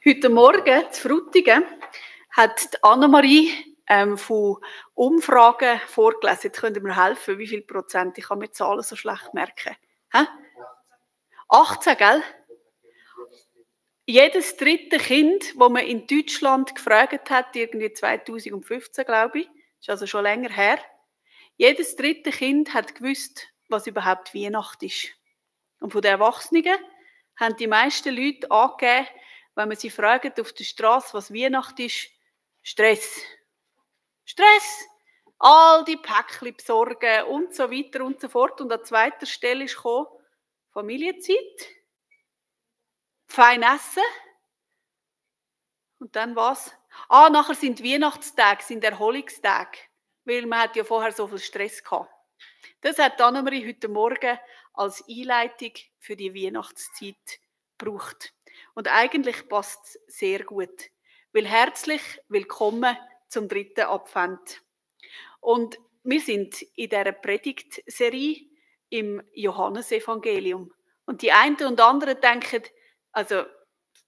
Heute Morgen zu Frutigen hat die Annemarie von Umfragen vorgelesen. Jetzt könnt ihr mir helfen, wie viel Prozent? Ich kann mir Zahlen so schlecht merken. 18, gell? Jedes dritte Kind, das man in Deutschland gefragt hat, irgendwie 2015, glaube ich, ist also schon länger her, jedes dritte Kind hat gewusst, was überhaupt Weihnachten ist. Und von den Erwachsenen haben die meisten Leute angegeben, wenn man sie fragt auf der Straße, was Weihnachten ist, Stress. Stress! All die Päckchen besorgen und so weiter und so fort. Und an zweiter Stelle ist gekommen, Familienzeit, fein essen. Und dann was? Nachher sind Weihnachtstage, sind Erholungstage. Weil man hat ja vorher so viel Stress gehabt. Das hat Annemarie heute Morgen als Einleitung für die Weihnachtszeit gebraucht. Und eigentlich passt es sehr gut. Weil herzlich willkommen zum 3. Advent. Und wir sind in dieser Predigtserie im Johannesevangelium. Und die einen und anderen denken, also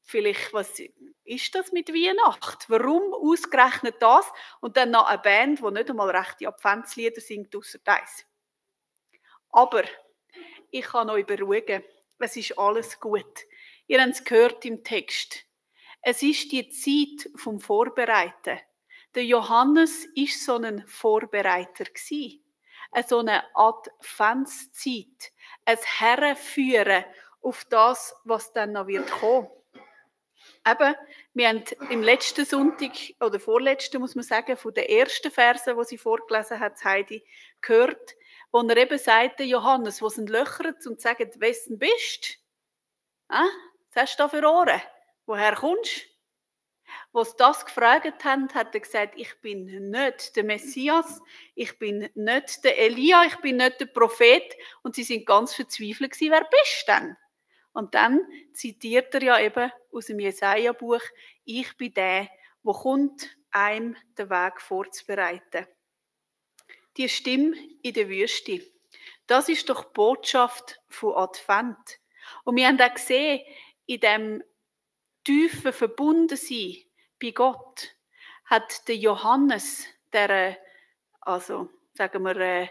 vielleicht, was ist das mit Weihnachten? Warum ausgerechnet das? Und dann noch eine Band, die nicht einmal rechte Adventslieder singt, ausser eins. Aber ich kann euch beruhigen, es ist alles gut. Ihr habt es gehört im Text. Es ist die Zeit vom Vorbereiten. Der Johannes war so ein Vorbereiter. So eine Adventszeit. Ein Herrenführen auf das, was dann noch wird kommen. Eben, wir haben im letzten Sonntag, oder vorletzten muss man sagen, von den ersten Versen, die sie vorgelesen hat, Heidi, gehört, wo er eben sagte, Johannes, wo sie ihn löchert und sagt, wessen bist du? Was hast du da für Ohren? Woher kommst du? Als sie das gefragt haben, hat er gesagt, ich bin nicht der Messias, ich bin nicht der Elia, ich bin nicht der Prophet. Und sie sind ganz verzweifelt gewesen, wer bist du denn? Und dann zitiert er ja eben aus dem Jesaja-Buch, ich bin der kommt, einem den Weg vorzubereiten. Die Stimme in der Wüste, das ist doch die Botschaft von Advent. Und wir haben auch gesehen, in dem tiefen Verbundensein bei Gott, hat der Johannes, also sagen wir,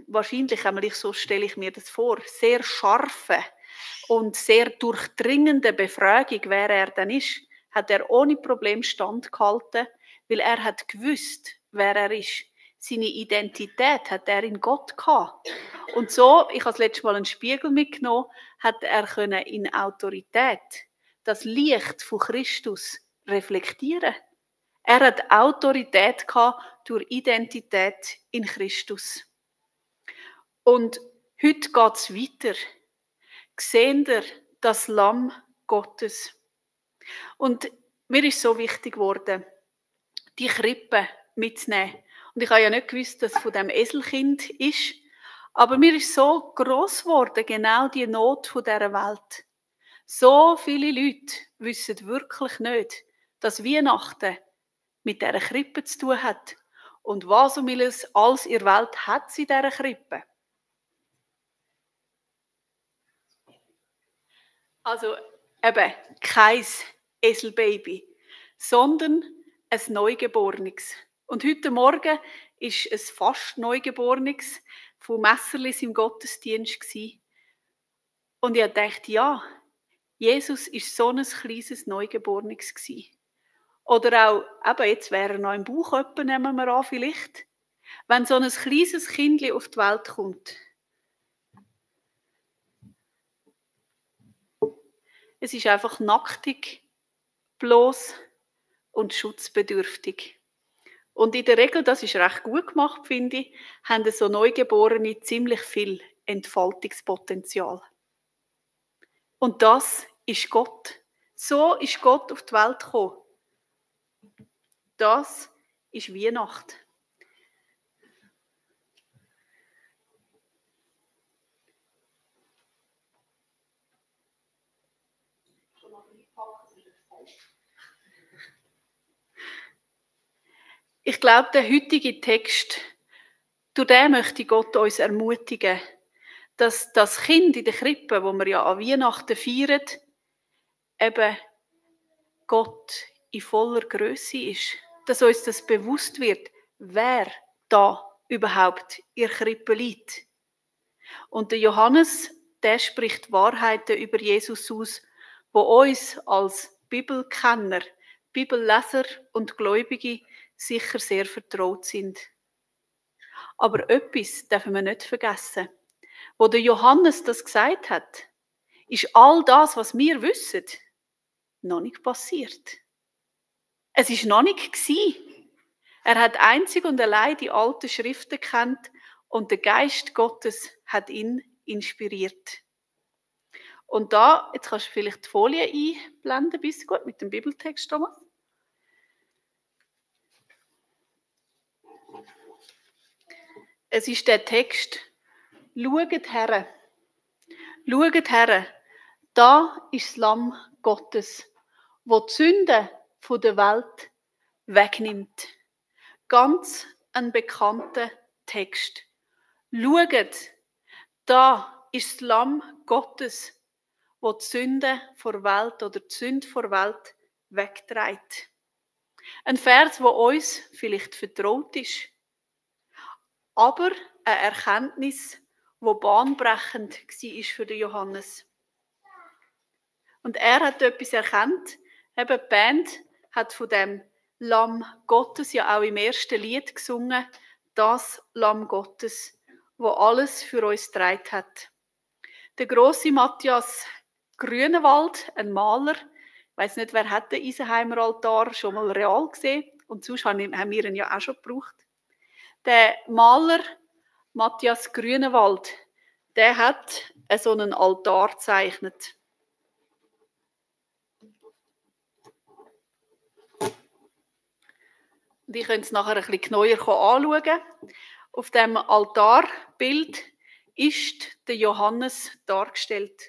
wahrscheinlich, so stelle ich mir das vor, sehr scharfe und sehr durchdringende Befragung, wer er dann ist, hat er ohne Problem standgehalten, weil er hat gewusst, wer er ist. Seine Identität hat er in Gott gehabt. Und so, ich habe das letzte Mal einen Spiegel mitgenommen, hat er können in Autorität das Licht von Christus reflektieren. Er hat Autorität gehabt durch Identität in Christus. Und heute geht es weiter. Seht ihr das Lamm Gottes? Und mir ist so wichtig geworden, die Krippe mitzunehmen. Und ich habe ja nicht gewusst, dass es von dem Eselkind ist. Aber mir ist so gross geworden, genau die Not von dieser Welt. So viele Leute wissen wirklich nicht, dass Weihnachten mit dieser Krippe zu tun hat. Und was um alles in der Welt hat sie in dieser Krippe? Also eben kein Eselbaby, sondern ein Neugeborenes. Und heute Morgen war es fast Neugeborenes von Messerlis im Gottesdienst. Und ich dachte, ja, Jesus war so ein kleines Neugeborenes. Oder auch, eben jetzt wäre er noch im Bauch, nehmen wir an vielleicht. Wenn so ein kleines Kindchen auf die Welt kommt, es ist einfach nacktig, bloß und schutzbedürftig. Und in der Regel, das ist recht gut gemacht, finde ich, haben so Neugeborene ziemlich viel Entfaltungspotenzial. Und das ist Gott. So ist Gott auf die Welt gekommen. Das ist Weihnachten. Ich glaube, der heutige Text, durch den möchte Gott uns ermutigen, dass das Kind in der Krippe, wo wir ja an Weihnachten feiern, eben Gott in voller Größe ist. Dass uns das bewusst wird, wer da überhaupt in der Krippe liegt. Und der Johannes, der spricht Wahrheiten über Jesus aus, wo uns als Bibelkenner, Bibelleser und Gläubige sicher sehr vertraut sind. Aber etwas dürfen wir nicht vergessen. Wo der Johannes das gesagt hat, ist all das, was wir wissen, noch nicht passiert. Es ist noch nicht gewesen. Er hat einzig und allein die alten Schriften gekannt und der Geist Gottes hat ihn inspiriert. Und da, jetzt kannst du vielleicht die Folie einblenden, bist gut mit dem Bibeltext, Thomas. Es ist der Text: Schaut her, da ist das Lamm Gottes, wo die Sünde von der Welt wegnimmt. Ganz ein bekannter Text. Schaut, da ist das Lamm Gottes, wo die Sünde vor Welt oder die Sünde vor Welt wegträgt. Ein Vers, der uns vielleicht vertraut ist, aber eine Erkenntnis, die bahnbrechend war für den Johannes. Und er hat etwas erkannt. Eben die Band hat von dem Lamm Gottes ja auch im ersten Lied gesungen, das Lamm Gottes, wo alles für uns getragen hat. Der grosse Matthias Grünewald, ein Maler, ich weiss nicht, wer hat den Isenheimer Altar schon mal real gesehen, und sonst haben wir ihn ja auch schon gebraucht. Der Maler Matthias Grünewald, der hat so einen Altar gezeichnet. Und ich könnt es nachher ein bisschen genauer anschauen. Auf dem Altarbild ist der Johannes dargestellt.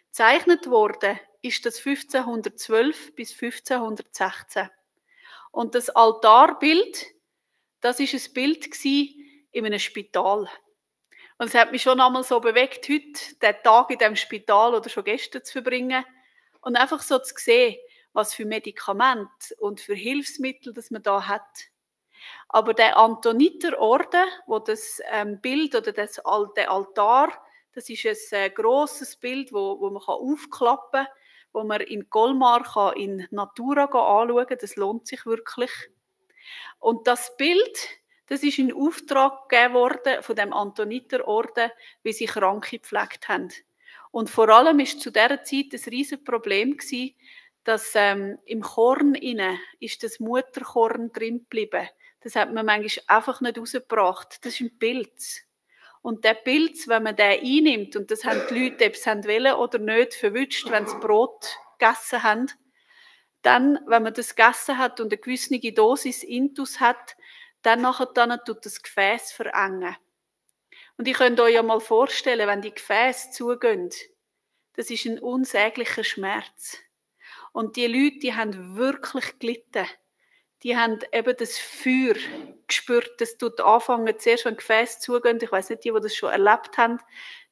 Gezeichnet worden ist das 1512 bis 1516. Und das Altarbild, das ist ein Bild in einem Spital. Und es hat mich schon einmal so bewegt, heute den Tag in diesem Spital oder schon gestern zu verbringen und einfach so zu sehen, was für Medikamente und für Hilfsmittel das man da hat. Aber der Antoniterorden, wo das Bild oder der Altar, das ist ein grosses Bild, wo man aufklappen kann, wo man in Colmar in Natura anschauen kann. Das lohnt sich wirklich. Und das Bild, das ist in Auftrag gegeben worden von dem Antoniterorden, wie sie Kranke gepflegt haben. Und vor allem war zu dieser Zeit ein riesiges Problem, dass im Korn innen ist das Mutterkorn drin geblieben. Das hat man manchmal einfach nicht rausgebracht. Das ist ein Pilz. Und der Pilz, wenn man den einnimmt, und das haben die Leute, ob sie wollen oder nicht, verwünscht, wenn sie Brot gegessen haben, dann, wenn man das gegessen hat und eine gewisse Dosis Intus hat, dann tut das Gefäß verengen. Und ihr könnt euch ja mal vorstellen, wenn die Gefäße zugehen, das ist ein unsäglicher Schmerz. Und die Leute, die haben wirklich gelitten. Die haben eben das Feuer gespürt. Das tut anfangen, zuerst, wenn Gefäße zugehen. Ich weiss nicht, die das schon erlebt haben.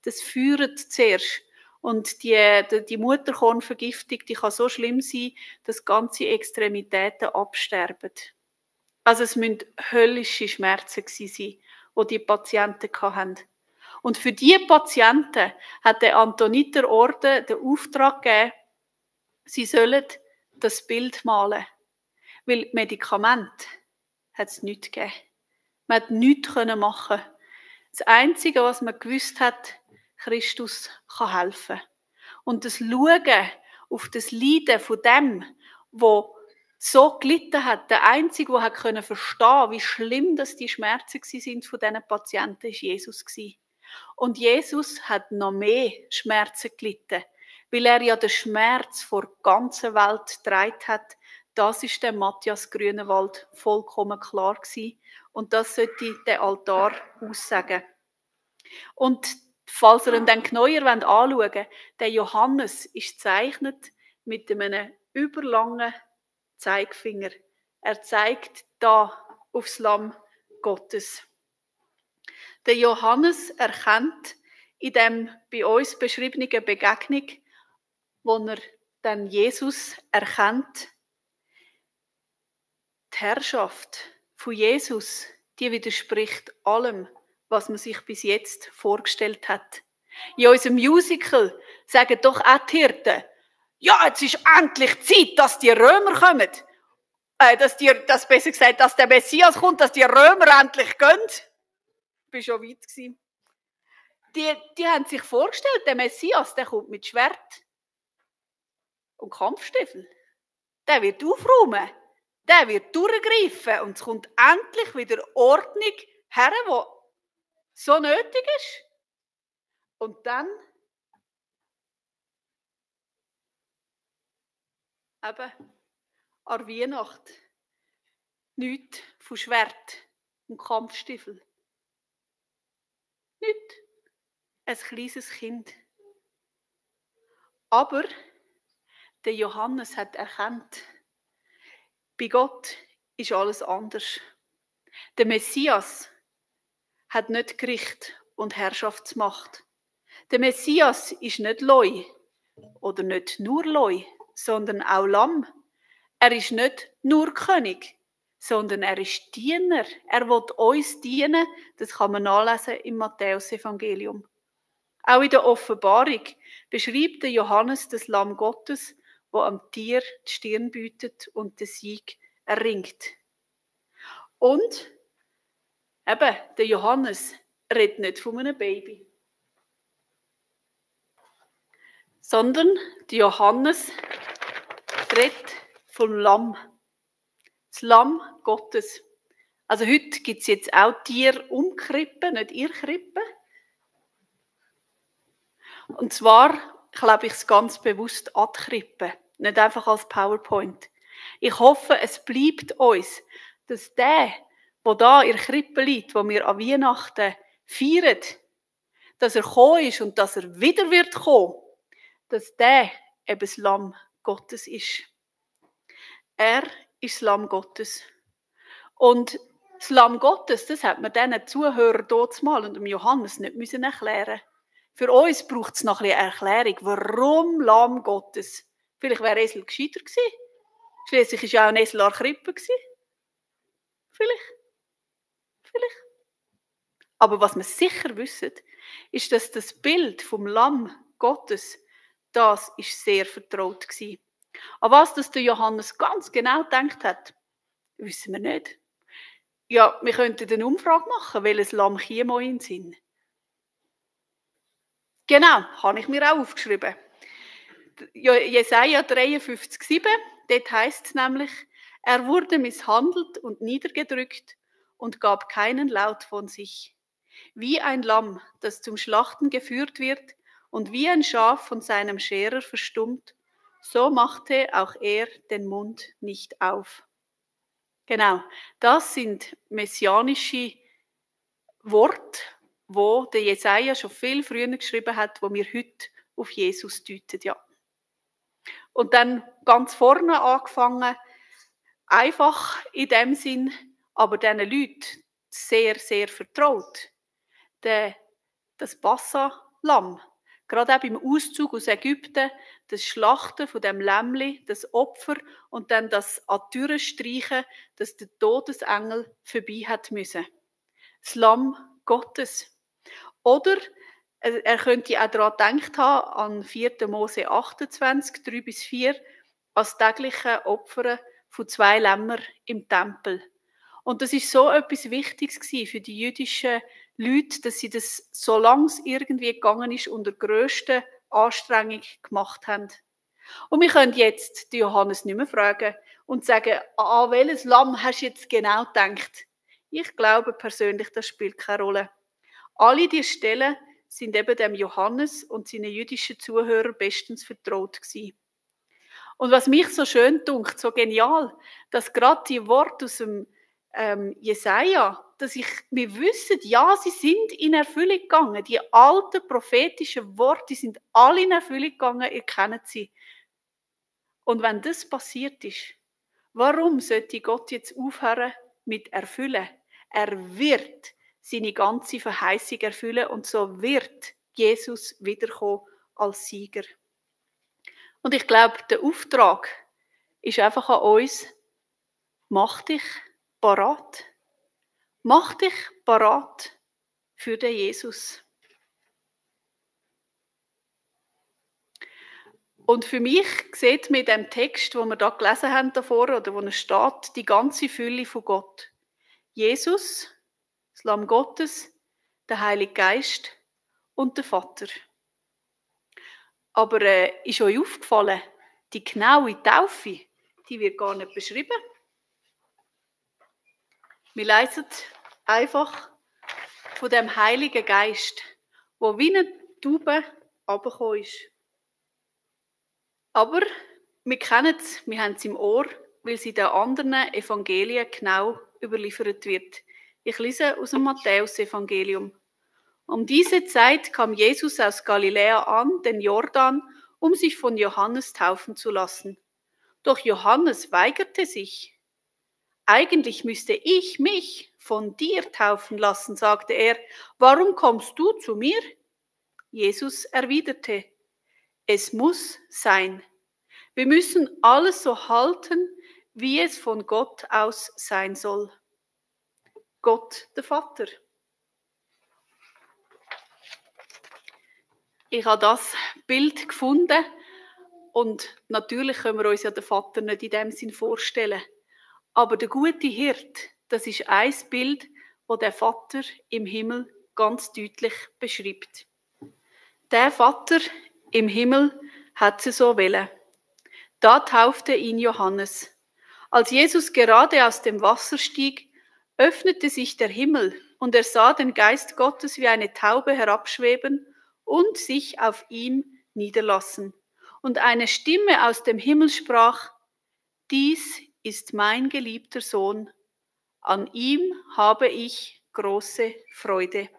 Das feuert zuerst. Und die Mutterkornvergiftung, die kann so schlimm sein, dass ganze Extremitäten absterben. Also es müssen höllische Schmerzen gewesen sein, die Patienten hatten. Und für diese Patienten hat der Antoniterorden den Auftrag gegeben, sie sollen das Bild malen. Weil Medikamente hat es nicht gegeben. Man hat nichts machen. Das Einzige, was man gewusst hat, Christus kann helfen. Und das Schauen auf das Leiden von dem, der so gelitten hat, der Einzige, der verstehen konnte, wie schlimm das die Schmerzen sind von diesen Patienten, war Jesus. Und Jesus hat noch mehr Schmerzen gelitten, weil er ja den Schmerz vor der ganzen Welt getragen hat. Das ist der Matthias Grünewald vollkommen klar gewesen. Und das sollte der Altar aussagen. Und falls ihr ihn dann genauer anschauen wollt, der Johannes ist gezeichnet mit einem überlangen Zeigefinger. Er zeigt da aufs Lamm Gottes. Der Johannes erkennt in dem bei uns beschriebenen Begegnung, wo er dann Jesus erkennt, Die Herrschaft von Jesus, die widerspricht allem, was man sich bis jetzt vorgestellt hat. In unserem Musical sagen doch auch die Hirten, ja, jetzt ist endlich Zeit, dass die Römer kommen. Besser gesagt, dass der Messias kommt, dass die Römer endlich gehen. Ich war schon weit gewesen. Die haben sich vorgestellt, der Messias, der kommt mit Schwert und Kampfstiefel. Der wird aufräumen, der wird durchgreifen und es kommt endlich wieder Ordnung her, die so nötig ist. Und dann eben an Weihnacht nichts von Schwert und Kampfstiefel. Nichts. Ein kleines Kind. Aber der Johannes hat erkannt, bei Gott ist alles anders. Der Messias hat nicht Gericht und Herrschaftsmacht. Der Messias ist nicht Leu oder nicht nur Leu, sondern auch Lamm. Er ist nicht nur König, sondern er ist Diener. Er will uns dienen. Das kann man nachlesen im Matthäus-Evangelium. Auch in der Offenbarung beschreibt der Johannes das Lamm Gottes, wo am Tier die Stirn bietet und den Sieg erringt. Und eben, der Johannes redet nicht von einem Baby, sondern der Johannes redet vom Lamm. Das Lamm Gottes. Also heute gibt es jetzt auch Tiere umkrippen, nicht ihr Krippen. Und zwar klebe ich es ganz bewusst an die Krippe, nicht einfach als PowerPoint. Ich hoffe, es bleibt uns, dass der da in der Krippe liegt, wo wir an Weihnachten feiern, dass er gekommen ist und dass er wieder wird kommen, dass der eben das Lamm Gottes ist. Er ist das Lamm Gottes. Und das Lamm Gottes, das hat man diesen Zuhörern dort mal und dem Johannes nicht müssen erklären. Für uns braucht es noch ein bisschen Erklärung. Warum Lamm Gottes? Vielleicht wäre Esel gescheiter gewesen. Schließlich war ja auch ein Esel an der Krippe gewesen. Vielleicht. Aber was wir sicher wissen, ist, dass das Bild vom Lamm Gottes, das ist sehr vertraut gewesen. An was das der Johannes ganz genau gedacht hat, wissen wir nicht. Ja, wir könnten eine Umfrage machen, welches Lamm käme in den Sinn. Genau, habe ich mir auch aufgeschrieben. Jesaja 53,7, dort heisst es nämlich, er wurde misshandelt und niedergedrückt und gab keinen Laut von sich. Wie ein Lamm, das zum Schlachten geführt wird und wie ein Schaf von seinem Scherer verstummt, so machte auch er den Mund nicht auf. Genau, das sind messianische Worte, wo der Jesaja schon viel früher geschrieben hat, wo wir heute auf Jesus deuten, ja. Und dann ganz vorne angefangen, einfach in dem Sinn, aber diesen Leuten sehr, sehr vertraut. Das Passa-Lamm, gerade auch beim Auszug aus Ägypten, das Schlachten von dem Lämmli, das Opfer und dann das an die Türe streichen, dass der Todesengel vorbei hat müssen. Das Lamm Gottes. Oder er könnte auch daran gedacht haben, an 4. Mose 28, 3-4, als tägliche Opfer von 2 Lämmern im Tempel. Und das ist so etwas Wichtiges für die jüdischen Leute, dass sie das, solange es irgendwie gegangen ist, unter grösster Anstrengung gemacht haben. Und wir können jetzt die Johannes nicht mehr fragen und sagen, an welches Lamm hast du jetzt genau gedacht? Ich glaube persönlich, das spielt keine Rolle. Alle diese Stellen sind eben dem Johannes und seinen jüdischen Zuhörern bestens vertraut gewesen. Und was mich so schön dunkt, so genial, dass gerade die Worte aus dem Jesaja, dass wir wissen, ja, sie sind in Erfüllung gegangen. Die alten prophetischen Worte, die sind alle in Erfüllung gegangen, ihr kennt sie. Und wenn das passiert ist, warum sollte Gott jetzt aufhören mit erfüllen? Er wird seine ganze Verheißung erfüllen und so wird Jesus wiederkommen als Sieger. Und ich glaube, der Auftrag ist einfach an uns, Mach dich parat. Mach dich parat für den Jesus. Und für mich sieht man in dem Text, wo wir da gelesen haben davor, oder wo er steht, die ganze Fülle von Gott. Jesus, das Lamm Gottes, der Heilige Geist und der Vater. Aber ist euch aufgefallen, die genaue Taufe, die wird gar nicht beschrieben. Wir lesen einfach von dem Heiligen Geist, wo wie eine Taube runtergekommen ist. Aber wir kennen es, wir haben es im Ohr, weil es in den anderen Evangelien genau überliefert wird. Ich lese aus dem Matthäus-Evangelium. Um diese Zeit kam Jesus aus Galiläa an, den Jordan, um sich von Johannes taufen zu lassen. Doch Johannes weigerte sich. Eigentlich müsste ich mich von dir taufen lassen, sagte er. Warum kommst du zu mir? Jesus erwiderte, es muss sein. Wir müssen alles so halten, wie es von Gott aus sein soll. Gott, der Vater. Ich habe das Bild gefunden und natürlich können wir uns ja den Vater nicht in dem Sinn vorstellen. Aber der gute Hirt, das ist ein Bild, das der Vater im Himmel ganz deutlich beschreibt. Der Vater im Himmel hat es so wollen. Da taufte ihn Johannes. Als Jesus gerade aus dem Wasser stieg, öffnete sich der Himmel und er sah den Geist Gottes wie eine Taube herabschweben und sich auf ihm niederlassen. Und eine Stimme aus dem Himmel sprach, dies ist mein geliebter Sohn, an ihm habe ich große Freude.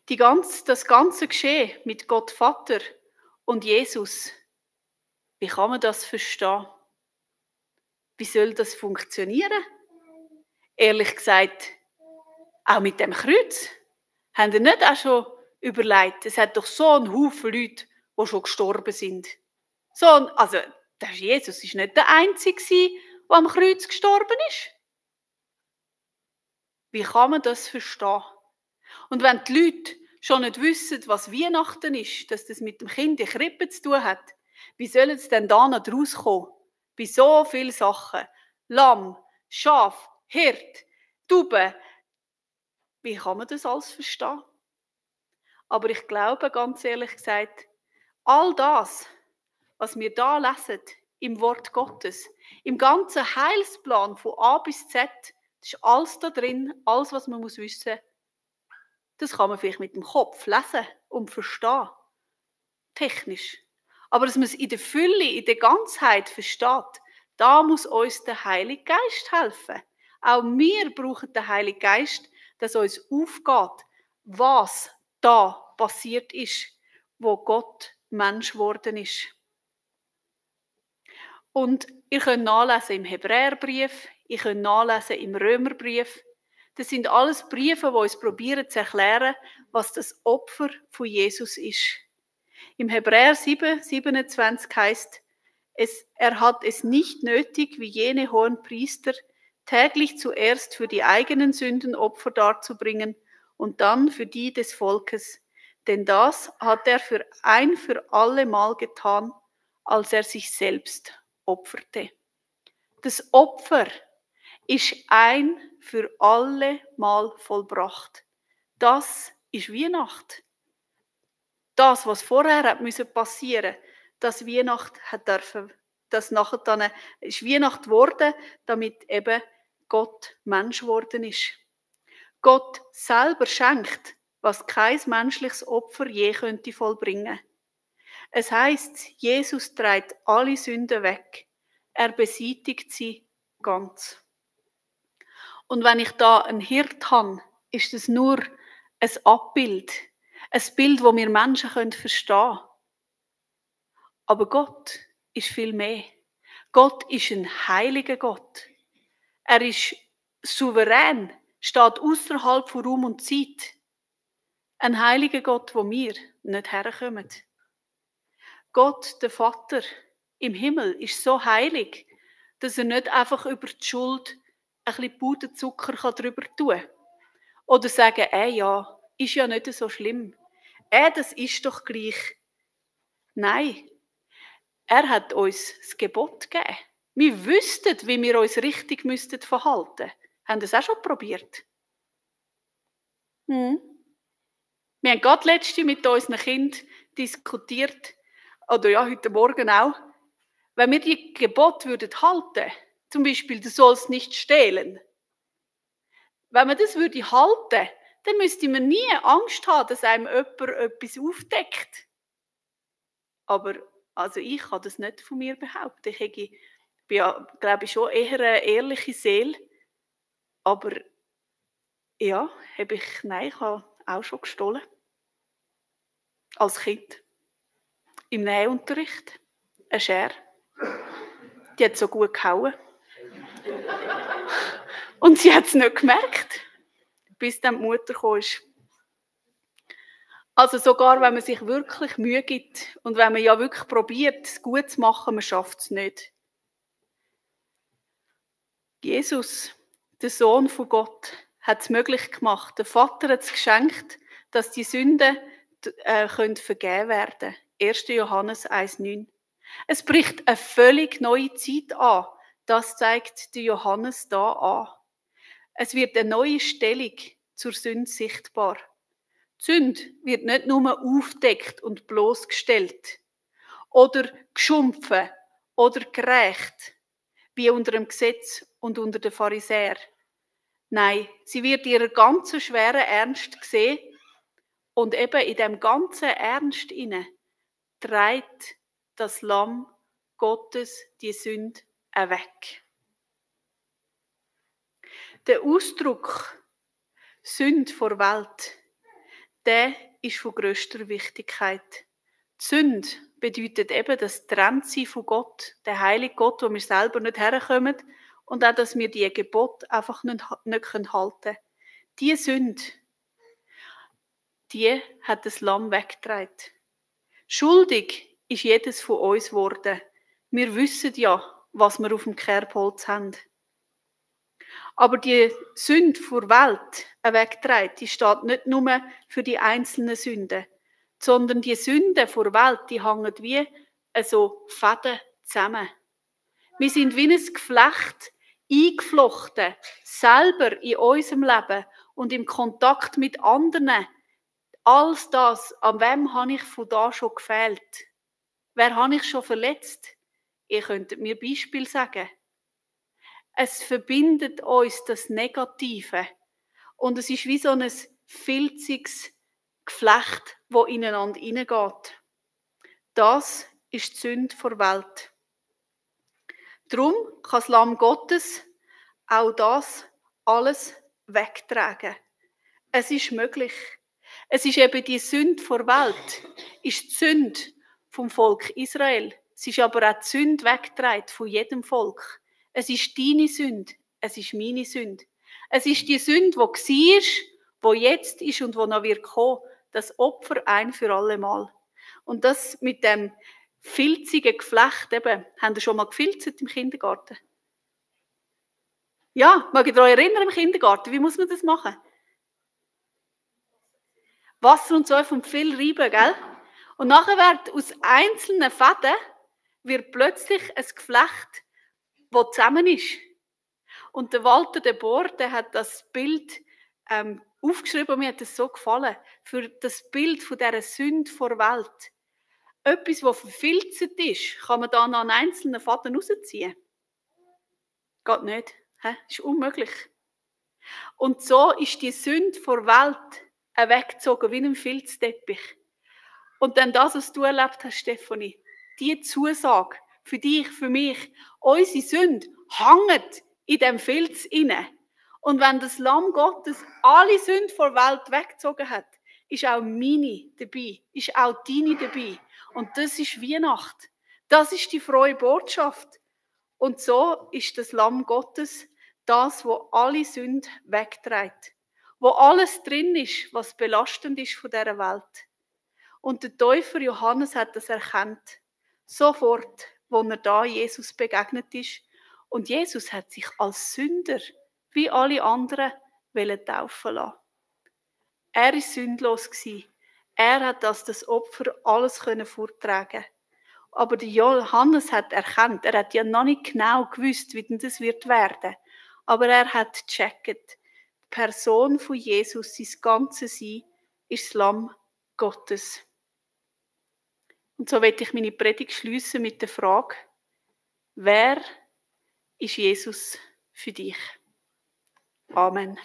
Das ganze Geschehen mit Gott Vater und Jesus, wie kann man das verstehen? Wie soll das funktionieren? Ehrlich gesagt, auch mit dem Kreuz. Haben ihr nicht auch schon überlegt, es hat doch so einen Haufen Leute, die schon gestorben sind. Also, Jesus ist nicht der Einzige, der am Kreuz gestorben ist. Wie kann man das verstehen? Und wenn die Leute schon nicht wissen, was Weihnachten ist, dass das mit dem Kind in Krippe zu tun hat, wie sollen sie denn da noch rauskommen? Bei so vielen Sachen. Lamm, Schaf, Hirt, Taube. Wie kann man das alles verstehen? Aber ich glaube, ganz ehrlich gesagt, all das, was wir da lesen, im Wort Gottes, im ganzen Heilsplan von A bis Z, das ist alles da drin, alles, was man wissen muss. Das kann man vielleicht mit dem Kopf lesen und verstehen. Technisch. Aber dass man es in der Fülle, in der Ganzheit versteht, da muss uns der Heilige Geist helfen. Auch wir brauchen den Heiligen Geist, dass uns aufgeht, was da passiert ist, wo Gott Mensch geworden ist. Und ihr könnt nachlesen im Hebräerbrief, ihr könnt nachlesen im Römerbrief. Das sind alles Briefe, die uns probieren zu erklären, was das Opfer von Jesus ist. Im Hebräer 7, 27 heißt er hat es nicht nötig, wie jene hohen Priester, täglich zuerst für die eigenen Sünden Opfer darzubringen und dann für die des Volkes. Denn das hat er für alle Mal getan, als er sich selbst opferte. Das Opfer ist ein für alle Mal vollbracht. Das ist Weihnacht. Das, was vorher hat passieren, dass Weihnacht hat dürfen, das nachher dann ist Weihnacht geworden, damit eben Gott Mensch geworden ist. Gott selber schenkt, was kein menschliches Opfer je könnte vollbringen. Es heißt, Jesus trägt alle Sünden weg. Er beseitigt sie ganz. Und wenn ich da einen Hirt habe, ist es nur ein Abbild. Ein Bild, das wir Menschen verstehen können. Aber Gott ist viel mehr. Gott ist ein heiliger Gott. Er ist souverän, steht außerhalb von Raum und Zeit. Ein heiliger Gott, wo wir nicht herkommen. Gott, der Vater, im Himmel ist so heilig, dass er nicht einfach über die Schuld ein bisschen Puderzucker drüber tun kann. Oder sagen, ja, ist ja nicht so schlimm. Das ist doch gleich. Nein, er hat uns das Gebot gegeben. Wir wüssten, wie wir uns richtig verhalten müssten. Haben das auch schon probiert? Wir haben gerade letzte mit unseren Kindern diskutiert, oder ja, heute Morgen auch, wenn wir die Gebote halten würden, zum Beispiel, du sollst nicht stehlen. Wenn man das halten würde, dann müsste man nie Angst haben, dass einem jemand etwas aufdeckt. Aber also ich kann das nicht von mir behaupten. Ich bin ja, glaube ich, schon eher eine ehrliche Seele. Aber ja, ich habe auch schon gestohlen. Als Kind. Im Nähunterricht. Eine Schere. Die hat so gut gehauen. Und sie hat es nicht gemerkt, bis dann die Mutter kam. Also sogar, wenn man sich wirklich Mühe gibt und wenn man ja wirklich probiert, es gut zu machen, man schafft es nicht. Jesus, der Sohn von Gott, hat es möglich gemacht. Der Vater hat es geschenkt, dass die Sünden vergeben werden können. 1. Johannes 1,9. Es bricht eine völlig neue Zeit an. Das zeigt der Johannes da an. Es wird eine neue Stellung zur Sünde sichtbar. Die Sünde wird nicht nur aufgedeckt und bloßgestellt oder geschumpfen oder gerecht, wie unter dem Gesetz und unter den Pharisäern. Nein, sie wird ihrer ganzen schweren Ernst gesehen und eben in dem ganzen Ernst inne trägt das Lamm Gottes die Sünde weg. Der Ausdruck Sünde vor Welt, der ist von grösster Wichtigkeit. Die Sünde bedeutet eben das Trenntsein von Gott, der heilige Gott, wo wir selber nicht herkommen, und auch, dass wir die Gebote einfach nicht halten können. Diese Sünde, die hat das Lamm weggetragen. Schuldig ist jedes von uns geworden. Wir wissen ja, was wir auf dem Kerbholz haben. Aber die Sünde vor Welt weggetragen, die steht nicht nur für die einzelnen Sünden, sondern die Sünden vor Welt, die hängen wie so Fäden zusammen. Wir sind wie ein Geflecht eingeflochten, selber in unserem Leben und im Kontakt mit anderen. Alles das, an wem habe ich von da schon gefehlt? Wer habe ich schon verletzt? Ihr könntet mir Beispiel sagen. Es verbindet uns das Negative. Und es ist wie so ein filziges Geflecht, das ineinander hineingeht. Das ist die Sünde der Welt. Darum kann das Lamm Gottes auch das alles wegtragen. Es ist möglich. Es ist eben die Sünde der Welt, ist die Sünde vom Volk Israel. Es ist aber auch die Sünde weggetragen von jedem Volk. Es ist deine Sünde, es ist meine Sünde. Es ist die Sünde, die war, die jetzt ist und die noch wird kommen. Das Opfer ein für alle Mal. Und das mit dem filzigen Geflecht, eben, habt ihr schon mal gefilzt im Kindergarten? Ja, mag ich euch erinnern im Kindergarten? Wie muss man das machen? Wasser und so vom Pfill reiben, gell? Und nachher wird aus einzelnen Fäden wird plötzlich ein Geflecht, das zusammen ist. Und der Walter de Boer, der hat das Bild aufgeschrieben und mir hat das so gefallen. Für das Bild von dieser Sünde vor Welt. Etwas, das verfilzt ist, kann man dann an einzelnen Faden rausziehen. Geht nicht. Ist unmöglich. Und so ist die Sünde vor Welt weggezogen wie ein Filzteppich. Und dann das, was du erlebt hast, Stefanie, die Zusage für dich, für mich, unsere Sünde hängt in dem Filz inne. Und wenn das Lamm Gottes alle Sünde vor Welt weggezogen hat, ist auch meine dabei, ist auch deine dabei. Und das ist Weihnacht. Das ist die frohe Botschaft. Und so ist das Lamm Gottes das, wo alle Sünde wegträgt. Wo alles drin ist, was belastend ist von dieser Welt. Und der Täufer Johannes hat das erkannt. Sofort, wo er da Jesus begegnet ist. Und Jesus hat sich als Sünder, wie alle anderen, taufen lassen. Er war sündlos. Er hat das Opfer alles vortragen. Aber der Johannes hat erkannt, er hat ja noch nicht genau gewusst, wie denn das wird werden. Aber er hat gecheckt, die Person von Jesus, sein ganzes Sein, ist das Lamm Gottes. Und so werde ich meine Predigt schliessen mit der Frage: Wer ist Jesus für dich? Amen.